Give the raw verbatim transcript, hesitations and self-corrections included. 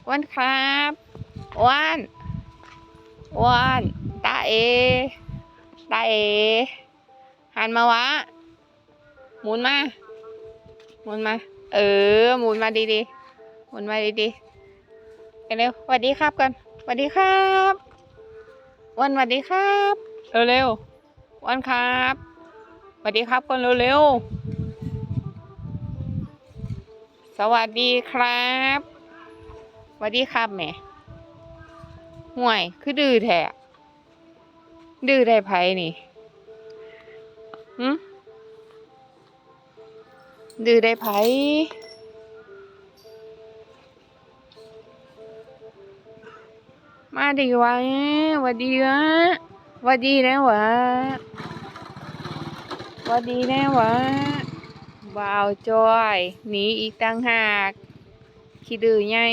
อ้วนครับ อ้วน อ้วน ตาเอ ตาเอ หันมาวะ หมุนมา หมุนมา เออ หมุนมาดีๆ หมุนมาดีๆ เร็วๆ สวัสดีครับก่อน สวัสดีครับ อ้วน สวัสดีครับ เร็วๆ อ้วนครับ สวัสดีครับก่อนเร็วๆ สวัสดีครับ สวัสดีครับแหม ห่วย คือดื้อแท้ ดื้อได้ไผนี่ หึ ดื้อได้ไผ มาดีวะ หวัดดีวะ หวัดดีแน่วะ หวัดดีแน่วะ บ่าวจอย หนีอีกต่างหาก ขี้ดื้อใหญ่